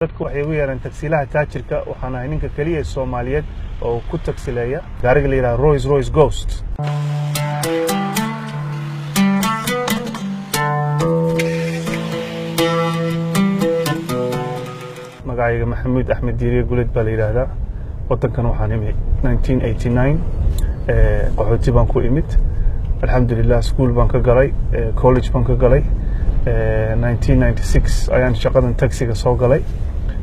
Dadku waxay ugu yeeraan tagsiilaha taajirka. Waxaan ahay ninka keliya ee Soomaaliyeed oo ku tagsileeya gaariga la yidhaha Rolls Royce Ghost. Magacayga Maxamuud Axmed Diiriye Guled baa la yidhaahdaa. Waddankan waxaan imid 1989, qaxooti baan ku imid. Alxamdulilah, school baan ka galay, college baan ka galay. 1996 ayaan shaqadan taxiga soo galay.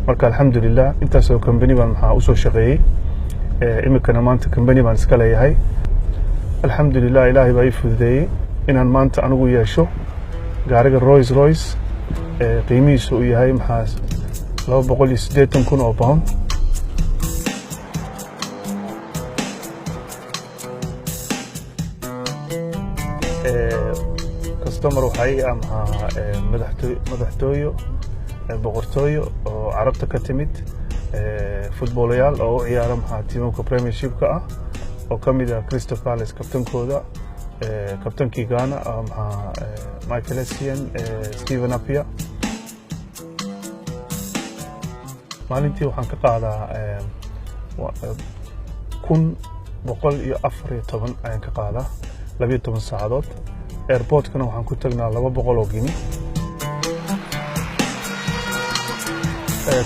Marka alxamdulilah, intaasoo company baan maxaa usoo shaqeeyey. Iminkana maanta company baan iska leeyahay. Alxamdulilah, Ilaahay baa ii fududeeyey inaan maanta anigu yeesho gaariga Rolls Royce, qiimihiisu uu yahay maxaa 280,000 oo pound. Customer waxaa ii ah maxaa madaxtooyo, boqortooyo oo Carabta ka timid, futboolayaal oo u ciyaara maxaa tiimamka Premiershipka ah, oo ka mid ah Crystal Palace kabtankooda, kabtankii Ghana maxaa Michael Essien, Stephen Appiah. Maalintii waxaan ka qaadaa 1114 ayaan ka qaadaa 12 saacadood. Airportkana waxaan ku tagnaa 200 oo gini.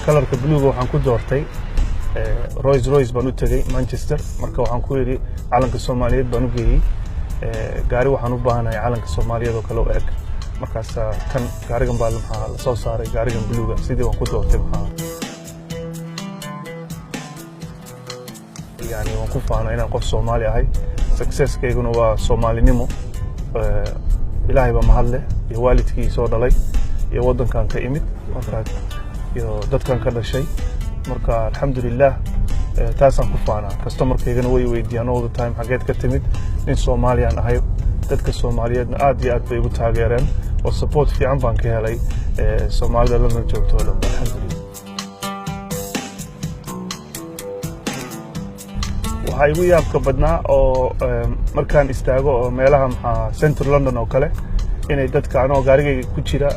Kalarka bluega waxaan ku doortay, Rolls Royce baan u tegey Manchester. Marka waxaan ku yidhi, calanka Soomaaliyeed baan u geeyey, gaari waxaan u baahanahay calanka Soomaaliyeed oo kale u eg. Markaas kan gaarigan baa maxaa la soo saaray, gaarigan bluega. Sidii waan ku doortay maxaa, yani waan ku faana inaan qof Soomaali ahay. Successkayguna waa Soomaalinimo. Ilaahay baa mahadleh iyo waalidkii soo dhalay iyo waddankan ka imid marka iyo dadkan ka dhashay. Marka alxamdulilah, taasaan ku faanaa. Customerkaygana way weydiiyaan all the time, "Xageed ka timid?" Nin Soomaaliyaan ahay. Dadka Soomaaliyeedna aad iyo aad bay igu taageereen oo support fiican baan ka helay Soomaalida London joogto oo dhan, alxamdulilah. Waxaa igu yaabka badnaa oo markaan istaago oo meelaha maxaa Central London oo kale, inay dadka anoo gaarigayga ku jira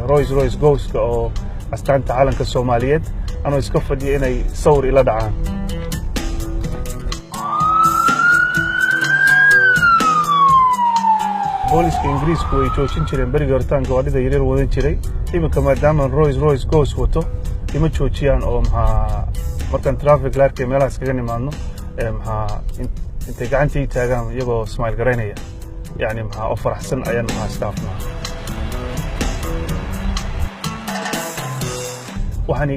Rolls Royce Ghostka oo astaanta calanka Soomaaliyeed anoo iska fadhiya, inay sawir ila dhacaan. Booliska Ingiriisku way joojin jireen berigii horitaan gawaadhida yaryar wadan jiray. Iminka maadaama Rolls Royce Ghost wato, ima joojiyaan oo maxaa markaan traffic lightka meelaha iskaga nimaadno, maxaa intay gacanta ii taagaan iyagoo smile garaynaya, yani maxaa oo faraxsan ayaan maxaa iskaafnaa. Waxaan